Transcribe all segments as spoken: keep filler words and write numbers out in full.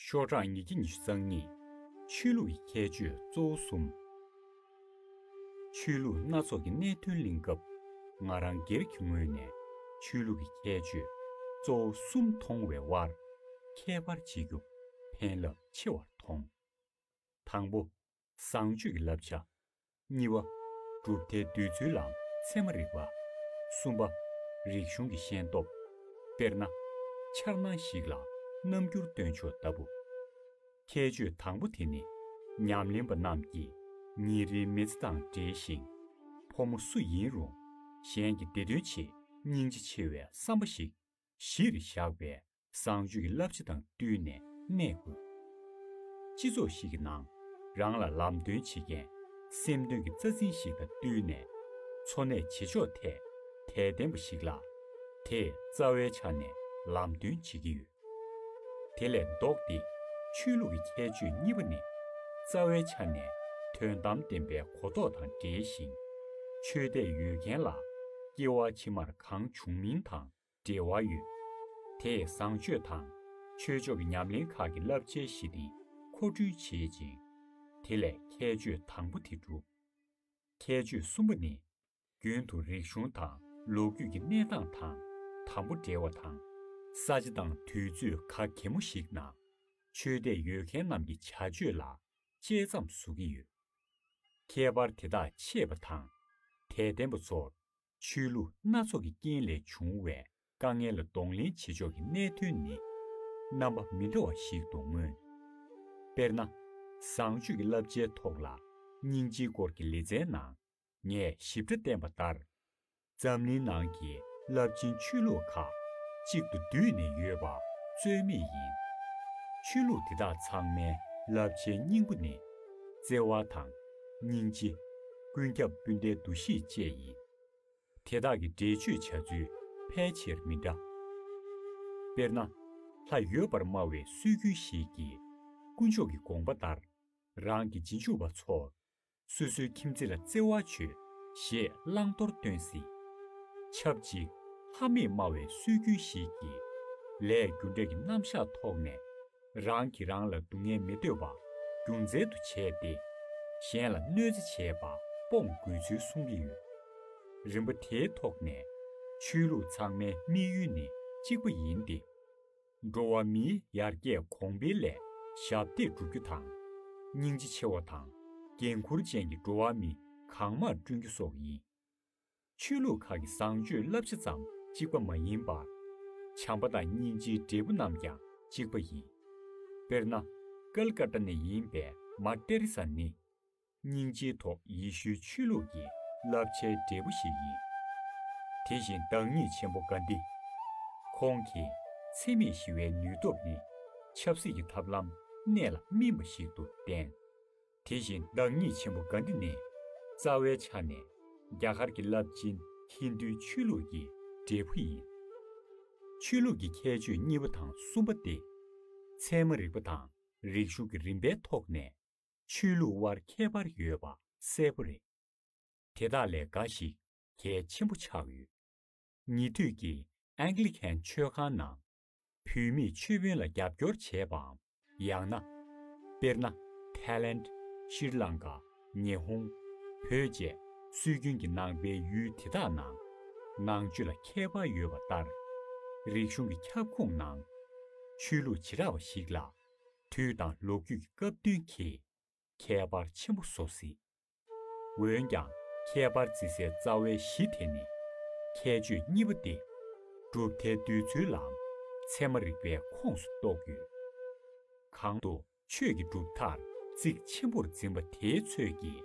ཤོག་གྲངས་ཉིས་བརྒྱ་ཉི་ཤུ་རྩ་གཉིས། ཆོས་ལུགས་ཀྱི་ཁྱད་ཆོས་གཙོ་བོ་གསུམ། ཆོས་ལུགས་སྣ་ཚོགས་ཀྱི་གནད་དོན་གླེང་སྐབས། ང་རང་སྒེར་གྱི་ངོས་ནས་ཆོས་ལུགས་ཀྱི་ཁྱད་ཆོས་གཙོ་བོ་གསུམ་མཐོང་བའི་དབར་ཁྱད་པར་འབྱེད་རྒྱུ་ཕན་རླབས་ཆེ་བར་མཐོང་། དང་པོ། བཟང་སྤྱོད་ཀྱི་བསླབ་བྱ། གཉིས་པ། གྲུབ་མཐའི་འདོད་ཚུལ་ལམ་ཚད་མ་རིག་པ། གསུམ་པ། རིག་གཞུང་གི་ཤན་སྟོབས། དཔེར་ན། འཆར་སྣང་ཞིག་ལ་རྣམ་འགྱུར་སྟོན་ཕྱོགས་ལྟ་བུ། ཁྱད་ཆོས་དང་པོ་དེ་ནི། ཉམས་ལེན་པ་རྣམས་ཀྱིས་ཉིན་རེའི་མི་ཚེ་དང་འབྲེལ་ཞིང་། ཕོ་མོ་སུ་ཡིན་རུང་གཞན་གྱི་བདེ་དོན་ཆེད་སྙིང་རྗེ་ཆེ་བའི་བསམ་པ་ཞིག་གཞིར་བཞག་པའི་བཟང་སྤྱོད་ཀྱི་བསླབ་བྱ་དང་བསྟུན་ནས་གནས་དགོས། སྤྱི་ཚོགས་ཤིག་གི་ནང་རང་ལ་ལམ་སྟོན་བྱེད་མཁན་སེམས་དོན་གྱི་རྩ་འཛིན་ཞིག་དང་བསྟུན་ནས་འཚོ་གནས་བྱེད་ཕྱོགས་ཐད་དད་ལྡན་པ་ཞིག་ལ། དེས་རྩ་བའི་ཆ་ནས་ལམ་སྟོན་བྱེད་ཀྱི་ཡོད། དེ་ལས་ལྡོག་སྟེ། ཆོས་ལུགས་ཀྱི་ཁྱད་ཆོས་གཉིས་པ་ནི། རྩ་བའི་ཆ་ནས་དོན་དམ་བདེན་པའི་གོ་རྟོགས་དང་འབྲེལ་ཞིང་། ཆོས་དད་ཡོད་མཁན་ལ་སྐྱེ་བ་ཕྱི་མར་གང་བྱུང་མིན་དང་འབྲེལ་བ་ཡོད། དེས་བཟང་སྤྱོད་དང་ཆོས་ཕྱོགས་ཀྱི་ཉམས་ལེན་ཁག་གི་བསླབ་བྱའི་གཞི་རྟེན་མཁོ་སྤྲོད་བྱེད་ཅིང་། དེ་ལས་ཁྱད་ཆོས་དང་པོ་དེ་གྲུབ། ཁྱད་ཆོས་གསུམ་པ་ནི། རྒྱུན་དུ་རིག་གཞུང་དང་ལོ་རྒྱུས་ཀྱི་གནས་སྟངས་དང་དམ་པོ་འབྲེལ་བ་དང་། ས་ཆ་དང་དུས་ཚོད་ག་གེ་མོ་ཞིག་ན་ཆོས་དད་ཡོད་མཁན་རྣམས་ཀྱི་བྱ་སྤྱོད་ལ་དཔྱད་མཚམས་བཟོ་གི་ཡོད། ཁྱད་པར་དེ་དག་ཕྱེས་པ་དང་། དད་ལྡན་པ་ཚོར་ཆོས་ལུགས་སྣ་ཚོགས་ཀྱི་རྐྱེན་ལས་བྱུང་བའི་དཀའ་ངལ་ལ་གདོང་ལེན་བྱེད་ཕྱོགས་ཀྱི་གནད་དོན་ནི་རྣམ་པ་མི་འདྲ་བ་ཞིག་ཏུ་མངོན། དཔེར་ན། བཟང་སྤྱོད་ཀྱི་བསླབ་བྱའི་ཐོག་ལ་སྙིང་རྗེའི་སྐོར་གྱི་ལེ་ཚན་ནང་ངས་ཞིབ་ཕྲ་བསྟན་པ་ལྟར། འཛམ་གླིང་ནང་གི་རླབས་ཆེན་ཆོས་ལུགས་ཁག་གཅིག་ཏུ་བསྡུས་ནས་ཡོད་པ་རྩོད་མེད་ཡིན། ཆོས་ལུགས་དེ་དག་ཚང་མའི་རླབས་ཆེན་སྙིང་པོ་ནི། བརྩེ་བ་དང་། སྙིང་རྗེ། ཀུན་ཁྱབ་སྤུན་ཟླའི་འདུ་ཤེས་བཅས་ཡིན། དེ་དག་གི་འགྲེལ་བརྗོད་བྱ་ཚུལ་ཕལ་ཆེར་མི་འདྲ། དཔེར་ན། ལྷ་ཡོད་པར་སྨྲ་བའི་སྲོལ་རྒྱུན་ཞིག་གིས། དཀོན་མཆོག་གི་དགོངས་པ་ལྟར། རང་གི་རྗེས་འཇུག་པ་ཚོར། སོ་སོའི་ཁྱིམ་མཚེས་ལ་བརྩེ་བ་བྱོས་ཞེས་བླང་དོར་སྟོན་སྲིད། ཆབས་ཅིག་ལྷ་མེད་སྨྲ་བའི་སྲོལ་རྒྱུན་ཞིག་གིས། ལས་རྒྱུ་འབྲས་ཀྱི་རྣམ་གཞག་ཐོག་ནས། རང་གིས་རང་ལ་སྡུག་བསྔལ་མི་འདོད་པ་རྒྱུ་མཚན་དུ་བྱས་ཏེ། གཞན་ལ་གནོད་འཚེ་བྱས་པ་སྤོང་དགོས་ཚུལ་གསུང་གི་ཡོད། རིམ་པ་དེའི་ཐོག་ནས། ཆོས་ལུགས་ཚང་མའི་དམིགས་ཡུལ་ནི་གཅིག་པ་ཡིན་ཏེ། འགྲོ་བ་མིའི་ཡར་རྒྱས་གོང་འཕེལ་ལས་ཞབས་འདེགས་སྒྲུབ་རྒྱུ་དང་། སྙིང་རྗེ་ཆེ་བ་དང་། འགན་ཁུར་ཅན་གྱི་འགྲོ་བ་མི་གང་མང་བསྐྲུན་རྒྱུ་སོགས་ཡིན། ཆོས་ལུགས་ཁག་གི་བཟང་སྤྱོད་བསླབ་བྱ་ཙམ་གཅིག་པ་མ་ཡིན་པར། བྱམས་པ་དང་སྙིང་རྗེའི་འབྲས་བུ་རྣམས་ཀྱང་གཅིག་པ་ཡིན། དཔེར་ན། ཀལ་ཀ་ཏ་ནས་ཡིན་པའི་མ་ཏེ་རེ་ས་ནི། སྙིང་རྗེའི་ཐོག་ཡེ་ཤུའི་ཆོས་ལུགས་ཀྱི་བསླབ་བྱའི་འབྲས་བུ་ཞིག་ཡིན། དེ་བཞིན་བདག་ཉིད་ཆེན་པོ་གྷན་དྷི། ཁོང་གིས་འཚེ་མེད་ཞི་བའི་ནུས་སྟོབས་ནི་ཆབ་སྲིད་ཀྱི་ཐབས་ལམ་གནད་ལ་སྨིན་པ་ཞིག་ཏུ་བསྟན། དེ་བཞིན་བདག་ཉིད་ཆེན་པོ་གྷན་དྷི་ནི་རྩ་བའི་ཆ་ནས་རྒྱ་གར་གྱི་རླབས་ཆེན་ཧིན་རྡུའི་ཆོས་ལུགས་ཀྱི་འབྲས་བུ་ཡིན། ཆོས་ལུགས་ཀྱི་ཁྱད་ཆོས་གཉིས་པ་དང་གསུམ་པ་སྟེ། ཚད་མ་རིག་པ་དང་རིག་གཞུང་གི་རིམ་པའི་ཐོག་ནས་ཆོས་ལུགས་དབར་ཁྱད་པར་ཡོད་པ་གསལ་པོ་རེད། དེ་དག་ལས་འགའ་ཞིག་གལ་ཆེན་པོ་ཆགས་ཡོད། ཉེ་དུས་ཀྱི་ཨེང་ལི་ཁན་ཆོས་ཁང་ནང་བུད་མེད་ཆོས་དཔོན་ལ་རྒྱབ་སྐྱོར་བྱས་པའམ། ཡང་ན། དཔེར་ན། ཐའི་ལེནྜ། ཤྲི་ལངྐ། ཉི་ཧོང་། བོད་བཅས་སྲོལ་རྒྱུན་གྱི་ནང་པའི་ཡུལ་དེ་དག་ནང་ནང་ཆོས་ལ་ཁྱད་པར་ཡོད་པ་ལྟར། རིག་གཞུང་གི་ཁྱབ་ཁོངས་ནང་ཆོས་ལུགས་བྱེ་བྲག་པ་ཞིག་ལ་དུས་དང་ལོ་རྒྱུས་ཀྱི་སྐབས་བསྟུན་གྱིས་ཁྱད་པར་ཆེན་པོ་བཟོ་སྲིད། འོན་ཀྱང་ཁྱད་པར་བརྩི་སའི་རྩ་བའི་གཞི་དེ་ནི་ཁྱད་ཆོས་གཉིས་པ་སྟེ། གྲུབ་མཐའི་འདོད་ཚུལ་ལམ་ཚད་མ་རིག་པའི་ཁོངས་སུ་གཏོགས་ཡོད། གང་དུ་ཆོས་ཀྱི་གྲུབ་མཐར་གཙིགས་ཆེན་པོར་འཛིན་པ་དེའི་ཚོད་ཀྱིས་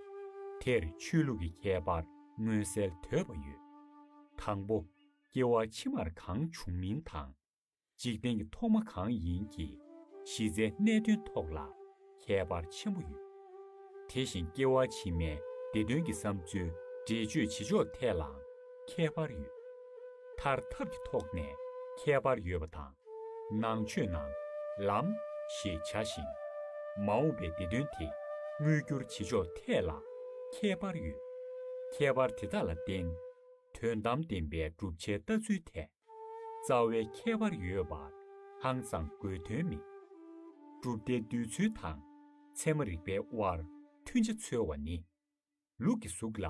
དེར་ཆོས་ལུགས་ཀྱི་ཁྱད་པར་མངོན་གསལ་དོད་པ་ཡོད། དང་པོ། སྐྱེ་བ་ཕྱི་མར་གང་བྱུང་མིན་དང་། འཇིག་རྟེན་གྱི་ཐོག་མ་གང་ཡིན་གྱི་གཞི་རྩའི་གནད་དོན་ཐོག་ལ་ཁྱད་པར་ཆེན་པོ་ཡོད། དེ་བཞིན་སྐྱེ་བ་ཕྱི་མའི་བདེ་དོན་གྱི་བསམ་ཚུལ་འགྲེལ་བརྗོད་བྱེད་ཕྱོགས་ཐད་ལའང་ཁྱད་པར་ཡོད། མཐར་ཐབས་ཀྱི་ཐོག་ནས་ཁྱད་པར་ཡོད་པ་དང་། ནང་ཆོས་ནང་ལམ་ཞེས་བྱ་ཞིང་། མ་འོངས་པའི་བདེ་དོན་དེ་དངོས་འགྱུར་བྱེད་ཕྱོགས་ཐད་ལ་ཁྱད་པར་ཡོད། ཁྱད་པར་དེ་དག་ལ་བརྟེན། དོན་དམ་བདེན་པའི་བསྒྲུབ་བྱའི་ལྟ་ཚུལ་ཐད། རྩ་བའི་ཁྱད་པར་ཡོད་པར་ཧང་སང་དགོས་དོན་མེད། གྲུབ་མཐའི་འདོད་ཚུལ་དང་ཚད་མ་རིག་པའི་དབར་མཐུན་ཆ་འཚོལ་བ་ནི། ལུག་གི་གཟུགས་ལ་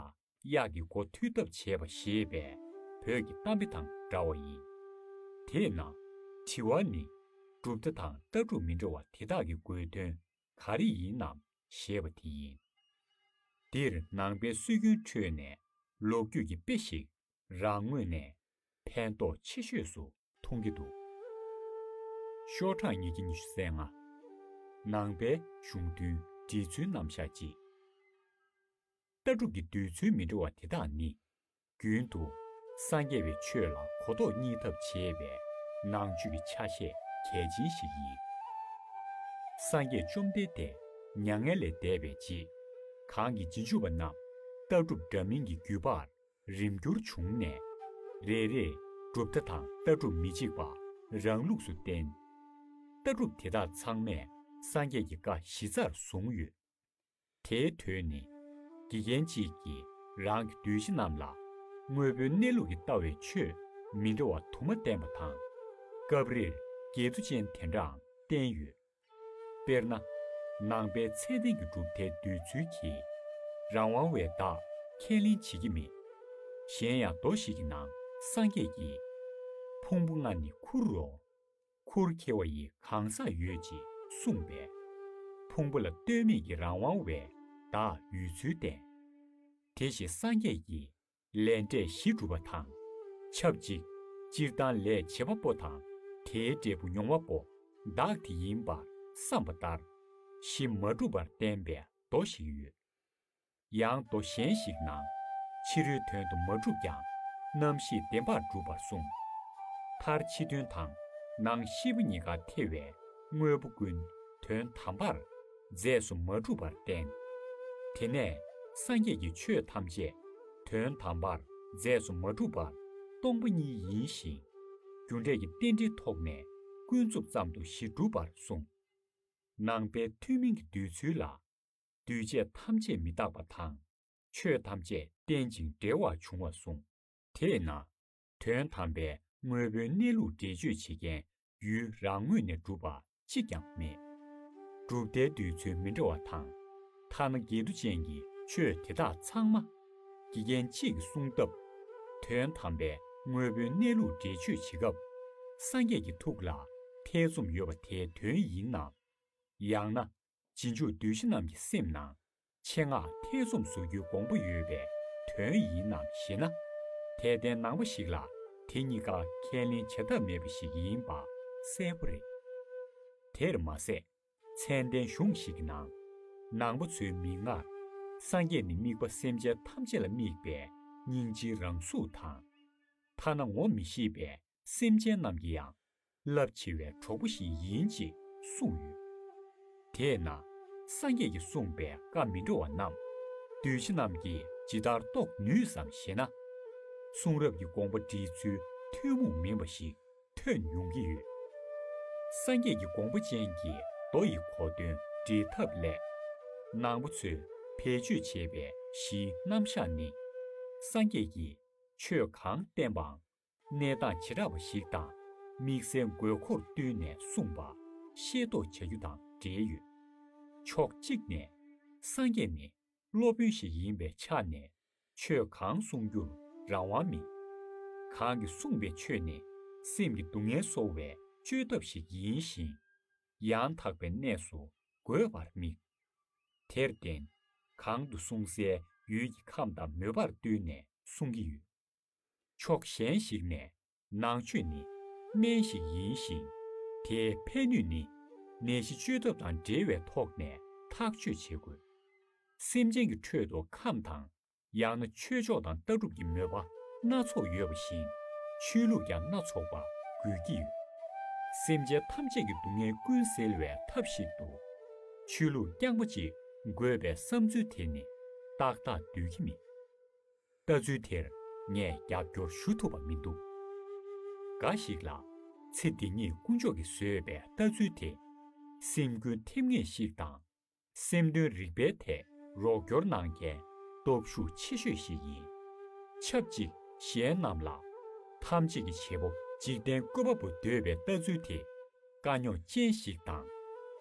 གཡག་གི་མགོ་མཐུད་ཐབས་བྱས་པ་ཞེས་པའི་བོད་ཀྱི་གཏམ་དཔེ་དང་འདྲ་བ་ཡིན། དེས་ན། དྲི་བ་ནི། གྲུབ་མཐའ་དང་ལྟ་གྲུབ་མི་འདྲ་བ་དེ་དག་གི་དགོས་དོན་ག་རེ་ཡིན་ནམ་ཞེས་པ་དེ་ཡིན། འདིར་ནང་པའི་སྲོལ་རྒྱུན་ཁྲོད་ནས་ལོ་རྒྱུས་ཀྱི་དཔེ་ཞིག་རང་ངོས་ནས་ཕན་ཐོགས་ཆེ་ཤོས་སུ་མཐོང་གི་འདུག་ཤོག་གྲངས་ཉིས་བརྒྱ་ཉི་ཤུ་རྩ་ལྔ། ནང་པའི་གཞུང་དོན་འབྲི་ཚུལ་རྣམ་གཞག་ཅིག་ལྟ་གྲུབ་ཀྱི་འདོད་ཚུལ་མི་འདྲ་བ་དེ་དག་ནི། རྒྱུན་དུ་སངས་རྒྱས་པའི་ཆོས་ལ་གོ་རྟོགས་རྙེད་ཐབས་བྱེད་པའི་ནང་ཆོས་ཀྱི་ཆ་ཤས་གལ་ཆེན་ཞིག་ཡིན། སངས་རྒྱས་བཅོམ་ལྡན་འདས་མྱ་ངན་ལས་འདས་པའི་རྗེས། གང་གི་རྗེས་འཇུག་པ་རྣམས་ལྟ་གྲུབ་འདྲ་མིན་གྱི་བརྒྱུད་པར་རིམ་གྱུར་བྱུང་ནས། རེ་རེས་གྲུབ་མཐའ་དང་ལྟ་གྲུབ་མི་གཅིག་པ་རང་ལུགས་སུ་བསྟན། ལྟ་གྲུབ་དེ་དག་ཚང་མས་སངས་རྒྱས་ཀྱི་བཀའ་གཞི་རྩར་བཟུང་ཡོད། དེའི་དོན་ནི། དགེ་རྒན་གཅིག་གིས་རང་གི་འདུས་བྱས་རྣམས་ལ་དངོས་པོའི་གནས་ལུགས་ཀྱིས་ལྟ་བའི་ཆོས་མི་འདྲ་བ་དུ་མ་བསྟན་པ་དང་། སྐབས་རེར་འགལ་འདུ་ཅན་དེ་འདྲའང་བསྟན་ཡོད། དཔེར་ན། ནང་པའི་ཚད་ལྡན་གྱི་གྲུབ་མཐའི་འདོད་ཚུལ་གྱིས་རང་དབང་བའི་བདག་ཁས་ལེན་བྱེད་ཀྱི་མེད། གཞན་ཡང་མདོ་ཞིག་གི་ནང་སངས་རྒྱས་ཀྱིས། ཕུང་པོ་ལྔ་ནི་ཁུར་རོ། ཁུར་ཁྱེར་བ་ཡི་གང་ཟག་ཡོད་ཅེས་གསུངས་པས། ཕུང་པོ་ལ་ལྟོས་མེད་ཀྱི་རང་དབང་བའི་བདག་ཡོད་ཚུལ་བསྟན། དེ་བཞིན་སངས་རྒྱས་ཀྱིས་ལས་འབྲས་བཞི་བསྒྲུབས་པ་དང་། ཆབས་ཅིག་སྤྱིར་བཏང་ལས་བྱེད་པ་པོ་དང་དེའི་འབྲས་བུ་མྱོང་བ་པོ་བདག་དེ་ཡིན་པར་བསམ་པ་ལྟར་བཞི་མ་གྲུབ་པར་བསྟན་པའི་མདོ་ཞིག་ཡོད། ཡང་མདོ་གཞན་ཞིག་ནང་ཕྱི་རོལ་དོན་དུ་མ་གྲུབ་ཀྱང་རྣམ་ཤེས་བདེན་པར་གྲུབ་པར་གསུངས། མཐར་ཕྱི་དོན་དང་ནང་ཤེས་པ་གཉིས་ཀ་ཐེ་བའི་དངོས་པོ་ཀུན་དོན་དམ་པར་རྫས་སུ་མ་གྲུབ་པར་བསྟན། དེ་ནས་སངས་རྒྱས་ཀྱིས་ཆོས་ཐམས་ཅད་དོན་དམ་པར་རྫས་སུ་མ་གྲུབ་པར་སྟོང་པ་ཉིད་ཡིན་ཞིང་། རྒྱུ་འབྲས་ཀྱི་རྟེན་འབྲེལ་ཐོག་ནས་ཀུན་རྫོབ་ཙམ་དུ་གཞི་གྲུབ་པར་གསུངས། ནང་པའི་ཐུན་མིན་གྱི་འདོད་ཚུལ་ལ། འདུས་བྱས་ཐམས་ཅད་མི་རྟག་པ་དང་། ཆོས་ཐམས་ཅད་རྟེན་ཅིང་འབྲེལ་བར་འབྱུང་བ་གསུངས། དེས་ན། དོན་དམ་པའི་དངོས་པོའི་གནས་ལུགས་འགྲེལ་བརྗོད་བྱེད་མཁན་ཡུལ་རང་ངོས་ནས་གྲུབ་པ་གཅིག་ཀྱང་མེད། གྲུབ་མཐའི་འདོད་ཚུལ་མི་འདྲ་བ་དང་། ཐ་ན་འགལ་འདུ་ཅན་གྱི་ཆོས་དེ་དག་ཚང་མ། དགེ་རྒན་གཅིག་གིས་གསུངས་སྟབས། དོན་དམ་པའི་དངོས་པོའི་གནས་ལུགས་འགྲེལ་བརྗོད་བྱེད་སྐབས། སངས་རྒྱས་ཀྱི་ཐུགས་ལ་ཐེ་ཚོམ་ཡོད་པ་དེའི་དོན་ཡིན་ནམ། ཡང་ན། རྗེས་འཇུག་འདུས་བྱས་རྣམས་ཀྱི་སེམས་ནང་ཆེད་མངགས་ཐེ་ཚོམ་བཟོ་རྒྱུའི་དགོངས་པ་ཡོད་པའི་དོན་ཡིན་ནམ་ཞེ་ན། དད་ལྡན་ནང་པ་ཞིག་ལ་དེ་གཉིས་ཀ་ཁས་ལེན་བྱ་ཐབས་མེད་པ་ཞིག་ཡིན་པ་གསལ་པོ་རེད། དེར་མ་ཟད། མཚན་ལྡན་གཞུང་ཞིག་གི་ནང་། ནང་པ་ཚོའི་མིག་སྔར། སངས་རྒྱས་ནི་དམིགས་པ་སེམས་ཅན་ཐམས་ཅད་ལ་དམིགས་པའི་སྙིང་རྗེའི་རང་གཟུགས་དང་། ཐ་ན་ངོ་མི་ཤེས་པའི་སེམས་ཅན་རྣམས་ཀྱི་ཡང་རླབས་ཆེ་བའི་གྲོགས་པོ་ཞིག་ཡིན་ཅེས་གསུངས་ཡོད། དེས་ན། སངས་རྒྱས་ཀྱིས་གསུངས་པའི་བཀའ་མི་འདྲ་བ་རྣམས། འདུས་བྱས་རྣམས་ཀྱིས་ཇི་ལྟར་རྟོགས་ནུས་སམ་ཞེ་ན། གསུང་རབ་ཀྱི་དགོངས་པ་འགྲེལ་ཚུལ་ཐུན་མོང་མིན་པ་ཞིག་ཐོན་ཡོང་གི་ཡོད། སངས་རྒྱས་ཀྱི་དགོངས་པ་ཅན་གྱི་མདོ་ཡི་གོ་དོན་འགྲེལ་ཐབས་སླད། ནང་པ་ཚོས་བེད་སྤྱོད་བྱས་པའི་གཞིའི་རྣམ་གཞག་ནི། སངས་རྒྱས་ཀྱིས་ཆོས་གང་བསྟན་པའང་། གནས་སྟངས་བྱེ་བྲག་པ་ཞིག་དང་། དམིགས་བསལ་དགོས་མཁོར་བསྟུན་ནས་གསུངས་པ་ཤེས་རྟོགས་བྱ་རྒྱུ་དང་འབྲེལ་ཡོད། ཕྱོགས་གཅིག་ནས། སངས་རྒྱས་ནི་སློབ་དཔོན་ཞིག་ཡིན་པའི་ཆ་ནས། ཆོས་གང་གསུང་རྒྱུར་རང་དབང་མེད། གང་གིས་གསུངས་པའི་ཆོས་ནི། སེམས་ཀྱི་སྡུག་བསྔལ་གསོ་བའི་བཅོས་ཐབས་ཤིག་ཡིན་ཞིང་། ཡང་དག་པའི་གནས་སུ་དགོས་པར་དམིགས། དེར་བརྟེན། གང་དུ་གསུང་སའི་ཡུལ་གྱི་ཁམས་དང་མོས་པར་བསྟུན་ནས་གསུང་གི་ཡོད། ཕྱོགས་གཞན་ཞིག་ནས། ནང་ཆོས་ནི་སྨན་ཞིག་ཡིན་ཞིང་། དེའི་ཕན་ནུས་ནི་ནད་གཞི་བཅོས་ཐབས་དང་འབྲེལ་བའི་ཐོག་ནས་ཐག་གཅོད་བྱེད་དགོས། སེམས་ཅན་གྱི་ཁྲོད་དུ་ཁམས་དང་། ཡང་ན་ཆོས་ཕྱོགས་དང་ལྟ་གྲུབ་ཀྱི་མོས་པ་སྣ་ཚོགས་ཡོད་པ་བཞིན། ཆོས་ལུགས་ཀྱང་སྣ་ཚོགས་པ་དགོས་ཀྱི་ཡོད། སེམས་ཅན་ཐམས་ཅད་ཀྱི་སྡུག་བསྔལ་ཀུན་སེལ་བའི་ཐབས་ཤིག་ཏུ། ཆོས་ལུགས་རྐྱང་པ་ཅིག་དགོས་པའི་བསམ་ཚུལ་དེ་ནི་ཏག་ཏག་འདོད་ཀྱི་མེད། ལྟ་ཚུལ་དེར་ངས་རྒྱབ་སྐྱོར་ཞུ་ཐུབ་པ་མི་འདུག་འགའ་ཞིག་ལ། ཚེ་འདི་ཉིད་དཀོན་མཆོག་གིས་བཟོས་པའི་ལྟ་ཚུལ་དེ། སེམས་ཀུན་ཐེབས་ངེས་ཤིག་དང་། སེམས་དོན་རིག་པའི་ཐད་རོགས་སྐྱོར་གནང་མཁན་སྟོབས་ཤུགས་ཆེ་ཤོས་ཤིག་ཡིན། ཆབས་ཅིག་གཞན་རྣམས་ལ། ཐམས་ཅད་ཀྱི་བྱེད་པོ་འཇིག་རྟེན་བཀོད་པ་པོ་འདོད་པའི་ལྟ་ཚུལ་དེ་དཀའ་རྙོག་ཅན་ཞིག་དང་།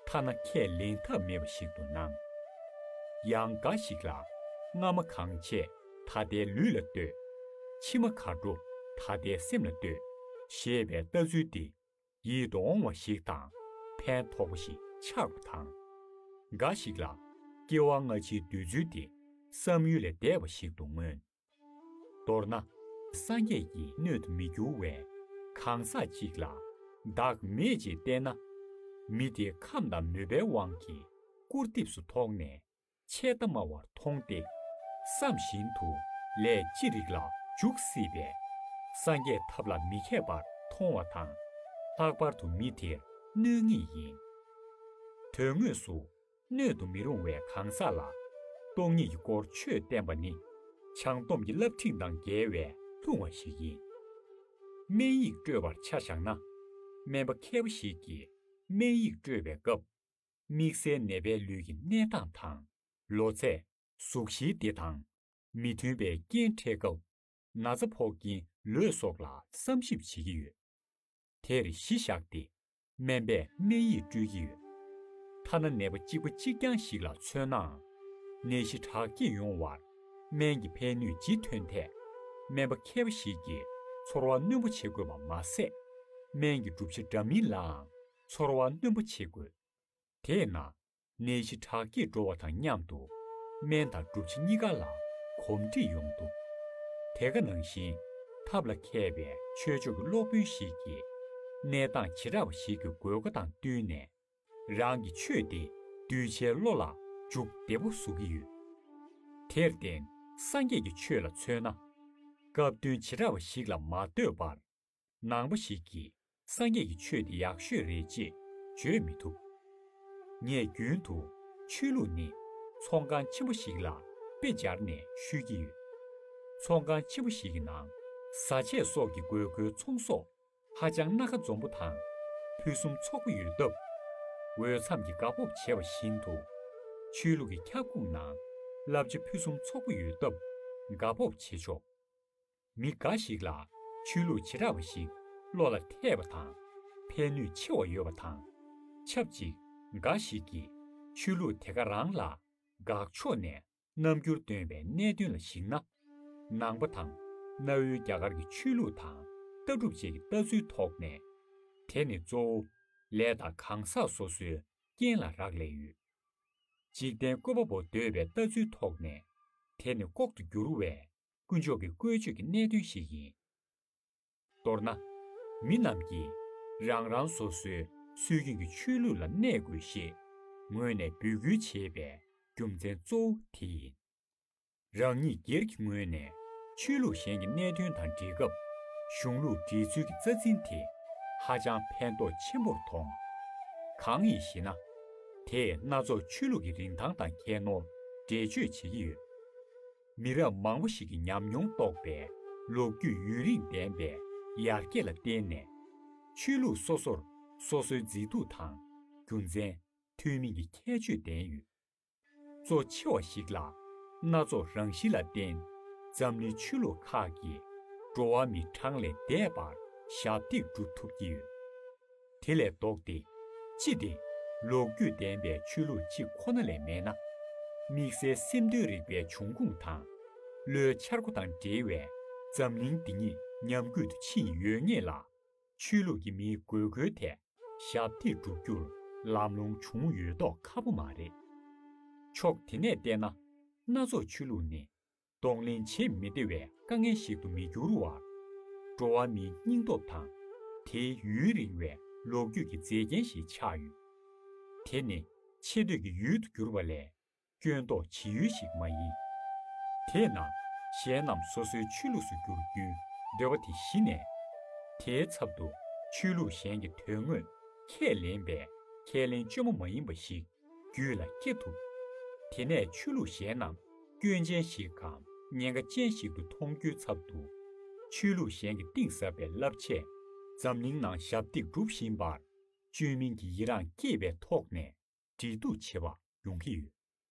ཐ་ན་ཁས་ལེན་ཐབས་མེད་པ་ཞིག་ཏུ་སྣང་། ཡང་འགའ་ཞིག་ལ། སྔ་མ་གང་བྱས་ད་ལྟའི་ལུས་ལ་ལྟོས། ཕྱི་མ་གར་འགྲོ་ད་ལྟའི་སེམས་ལ་ལྟོས། ཞེས་པའི་ལྟ་ཚུལ་འདི་ཡིད་དུ་འོང་བ་ཞིག་དང་ཕན་ཐོགས་པ་ཞིག་ཆགས་པ་དང་། འགའ་ཞིག་ལ་སྐྱེ་བ་སྔ་ཕྱིའི་འདོད་ཚུལ་འདི་བསམ་ཡུལ་ལས་འདས་པ་ཞིག་ཏུ་མངོན། མདོར་ན། སངས་རྒྱས་ཀྱི་སྣོད་དུ་མི་འགྱུར་བའི་གང་ཟག་ཅིག་ལ་བདག་མེད་ཅེས་བལྟས་ན། མི་དེ་ཁམས་དང་མོས་པའི་དབང་གིས་སྐུར་འདེབས་སུ་ཐོགས་ནས་ཆད་ལྟ་སྨྲ་བར་མཐོང་སྟེ། བསམ་བཞིན་དུ་ལས་ཅི་རིགས་ལ་འཇུག་སྲིད་པས། སངས་རྒྱས་ཐབས་ལ་མི་མཁས་པར་མཐོང་བ་དང་། ལྷག་པར་དུ་མི་དེར་གནོད་ངེས་ཡིན། དོན་དངོས་སུ། སྣོད་དུ་མི་རུང་བའི་གང་ཟག་ལ་སྟོང་ཉིད་ཀྱི་སྐོར་ཆོས་བསྟན་པ་ནི་བྱང་སྡོམ་གྱི་བསླབ་ཁྲིམས་དང་འགལ་བའི་ལྷུང་བ་ཞིག་ཡིན། སྨན་ཡིག་སྤྲོད་པར་ཆ་བཞག་ན། སྨན་པ་མཁས་པ་ཞིག་གིས་སྨན་ཡིག་སྤྲོད་པའི་སྐབས། དམིགས་བསལ་ནད་པའི་ལུས་ཀྱི་གནས་སྟངས་དང་། ལོ་ཚད། གཟུགས་གཞིའི་སྡེ་དང་། མི་མཐུན་པའི་རྐྱེན་འཕྲད་སྐབས། ན་ཚ་ཕོག་ཀྱིན་ལོས་སོགས་ལ་བསམ་ཞིབ་བྱེད་ཀྱི་ཡོད། དེར་གཞི་བཞག་སྟེ། སྨན་པས་སྨན་ཡིག་སྤྲོད་ཀྱི་ཡོད། ཐ་ན་ནད་པ་གཅིག་པ་གཅིག་རྐྱང་ཞིག་ལ་མཚོན་ནའང་། ནད་གཞི་དྲག་སྐྱེད་ཡོང་བར་སྨན་གྱི་ཕན་ནུས་ཇི་ཐོན་ཐད། སྨན་པ་མཁས་པ་ཞིག་གིས་ཚོར་བ་སྣོན་པོ་བྱེད་དགོས་པ་མ་ཟད། སྨན་གྱི་གྲུབ་ཆ་འདྲ་མིན་ལའང་ཚོར་བ་སྣོན་པོ་བྱེད་དགོས། དེས་ན། ནད་གཞི་དྲག་སྐྱེད་འགྲོ་བ་དང་མཉམ་དུ། སྨན་དང་གྲུབ་ཆ་གཉིས་ཀ་ལ་གོམས་འདྲིས་ཡོང་ཐུབ། དེ་ག་ནང་བཞིན། ཐབས་ལ་མཁས་པའི་ཆོས་ཕྱོགས་ཀྱི་སློབ་དཔོན་ཞིག་གིས། གནས་སྟངས་བྱེ་བྲག་པ་ཞིག་གི་དགོས་མཁོ་དང་བསྟུན་ནས། རང་གི་ཆོས་དེ་གདུལ་བྱའི་བློ་ལ་འཇུག་བདེ་པོ་བཟོ་གི་ཡོད། དེར་བརྟེན། སངས་རྒྱས་ཀྱི་ཆོས་ལ་མཚོན་ན། སྐབས་བསྟུན་བྱེ་བྲག་པ་ཞིག་ལ་མ་ལྟོས་པར། ནང་པ་ཞིག་གིས་སངས་རྒྱས་ཀྱི་ཆོས་འདི་ཡག་ཤོས་རེད་ཅེས་བརྗོད་མི་ཐུབ། ངས་རྒྱུན་དུ་ཆོས་ལུགས་ནི་ཚོང་ཁང་ཆེན་པོ་ཞིག་ལ་དཔེ་སྦྱར་ནས་ཤོད་ཀྱི་ཡོད། ཚོང་ཁང་ཆེན་པོ་ཞིག་གི་ནང་བཟའ་ཆས་སོགས་ཀྱི་དགོས་མཁོའི་ཚོང་ཟོག་ཧ་ཅང་སྣ་ཁ་འཛོམས་པོ་དང་ཕུན་སུམ་ཚོགས་པོ་ཡོད་སྟབས། འོས་འཚམ་གྱིས་དགའ་སྤོབས་བྱེད་པ་བཞིན་དུ། ཆོས་ལུགས་ཀྱི་ཁྱབ་ཁོངས་ནང་བསླབ་བྱ་ཕུན་སུམ་ཚོགས་པོ་ཡོད་སྟབས་དགའ་སྤོབས་བྱེད་ཆོག། མི་འགའ་ཞིག་ལ་ཆོས་ལུགས་བྱེ་བྲག་པ་ཞིག་བློ་ལ་འཐད་པ་དང་ཕན་ནུས་ཆེ་བ་ཡོད་པ་དང་། ཆབས་ཅིག་འགའ་ཞིག་གིས་ཆོས་ལུགས་དེ་ག་རང་ལ་དགག་ཕྱོགས་ནས་རྣམ་འགྱུར་སྟོན་པའི་གནད་དོན་ལ་གཞིགས་ན། ནང་པ་དང་གནའ་བོའི་རྒྱ་གར་གྱི་ཆོས་ལུགས་དང་ལྟ་གྲུབ་བཅས་ཀྱི་ལྟ་ཚུལ་ཐོག་ནས། དེ་ནི་གཙོ་བོ་ལས་དང་གང་ཟག་སོ་སོའི་རྐྱེན་ལ་རག་ལས་ཡོད། འཇིག་རྟེན་བཀོད་པ་པོ་འདོད་པའི་ལྟ་ཚུལ་ཐོག་ནས། དེ་ནི་ལྐོག་ཏུ་གྱུར་བའི་དཀོན་མཆོག་གི་བཀོལ་སྤྱོད་ཀྱི་གནད་དོན་ཞིག་ཡིན། མདོར་ན། མི་རྣམས་ཀྱིས་རང་རང་སོ་སོའི་སྲོལ་རྒྱུན་གྱི་ཆོས་ལུགས་ལ་གནས་དགོས་ཞེས་ངོས་ནས་འབོད་སྐུལ་བྱེད་པའི་རྒྱུ་མཚན་གཙོ་བོ་དེ་ཡིན། རང་ཉིད་སྒེར་གྱི་ངོས་ནས་ཆོས་ལུགས་གཞན་གྱི་གནད་དོན་དང་འབྲེལ་སྐབས། གཞུང་ལུགས་འགྲེལ་ཚུལ་གྱི་རྩ་འཛིན་དེ་ཧ་ཅང་ཕན་ཐོགས་ཆེན་པོར་མཐོང་། གང་ཡིན་ཞེ་ན། དེས་སྣ་ཚོགས་ཆོས་ལུགས་ཀྱི་རིན་ཐང་དང་ཁྱད་ནོར་འགྲེལ་བརྗོད་བྱེད་ཀྱི་ཡོད། མི་རབས་མང་པོ་ཞིག་གི་ཉམས་མྱོང་རྟོགས་པའི་ལོ་རྒྱུས་ཡུན་རིང་ལྡན་པའི་ཡར་རྒྱས་ལ་བརྟེན་ནས། ཆོས་ལུགས་སོ་སོར་སོ་སོའི་མཛེས་སྡུག་དང་རྒྱུ་མཚན། ཐུན་མིན་གྱི་ཁྱད་ཆོས་ལྡན་ཡོད། གཙོ་ཆེ་བ་ཞིག་ལ། སྣ་ཚོགས་རང་བཞིན་ལ་བརྟེན། འཛམ་གླིང་ཆོས་ལུགས་ཁག་གིས་འགྲོ་བ་མིའི་གྲངས་ལས་འདས་པར་ཞབས་འདེགས་སྒྲུབ་ཐུབ་ཀྱི་ཡོད། དེ་ལས་ལྡོག་སྟེ། སྤྱི་དེ་ལོ་རྒྱུས་ལྡན་པའི་ཆོས་ལུགས་གཅིག་ཁོ་ན་ལས་མེད་ན། དམིགས་བསལ་སེམས་དོན་རིག་པའི་འབྱུང་ཁུངས་དང་། བློའི་འཆར་སྒོ་དང་འབྲེལ་བའི་འཛམ་གླིང་འདི་ཉིད་ཉམས་རྒུད་དུ་ཕྱིན་ཡོད་ངེས་ལ། ཆོས་ལུགས་ཀྱི་མིའི་དགོས་མཁོའི་ཐད། ཞབས་འདེགས་སྒྲུབ་རྒྱུར་ལམ་ལྷོང་བྱུང་ཡོད་མདོག་ཁ་པོ་མ་རེད། ཕྱོགས་དེ་ནས་བལྟས་ན། སྣ་ཚོགས་ཆོས་ལུགས་ནི་གདོང་ལེན་བྱེད་མི་བདེ་བའི་དཀའ་ངལ་ཞིག་ཏུ་མི་འགྱུར་བར། འགྲོ་བ་མིའི་སྙིང་སྟོབས་དང་། དེའི་ཡུན་རིང་བའི་ལོ་རྒྱུས་ཀྱི་མཛེས་རྒྱན་ཞིག་ཆགས་ཡོད། དེ་ནི་ཆེ་བསྟོད་ཀྱི་ཡུལ་དུ་གྱུར་པ་ལས། སྐྱོན་འདོགས་བྱེད་ཡུལ་ཞིག་མ་ཡིན། དེས་ན། གཞན་རྣམས་སོ་སོའི་ཆོས་ལུགས་སུ་བསྒྱུར་རྒྱུའི་འདོད་པ་དེ་གཞི་ནས། དེའི་ཚབ་ཏུ་ཆོས་ལུགས་གཞན་གྱི་དོན་དངོས་ཁས་ལེན་པའི་ཁས་ལེན་བཅོས་མ་མ་ཡིན་པ་ཞིག་རྒྱུད་ལ་སྐྱེ་ཐུབ། དེ་ནས་ཆོས་ལུགས་གཞན་རྣམས་སྐྱོན་ཅན་ཞིག་གམ་ཉེན་ཁ་ཅན་ཞིག་ཏུ་མཐོང་རྒྱུའི་ཚབ་ཏུ། ཆོས་ལུགས་གཞན་གྱིས་གཏིང་ཟབ་པའི་བསླབ་བྱས་འཛམ་གླིང་ནང་ཞབས་འདེགས་སྒྲུབ་བཞིན་པར། བཅོས་མིན་གྱི་ཡི་རངས་སྐྱེས་པའི་ཐོག་ནས། འབྲེལ་གཏུག་བྱེད་པ་ཡོང་གི་ཡོད།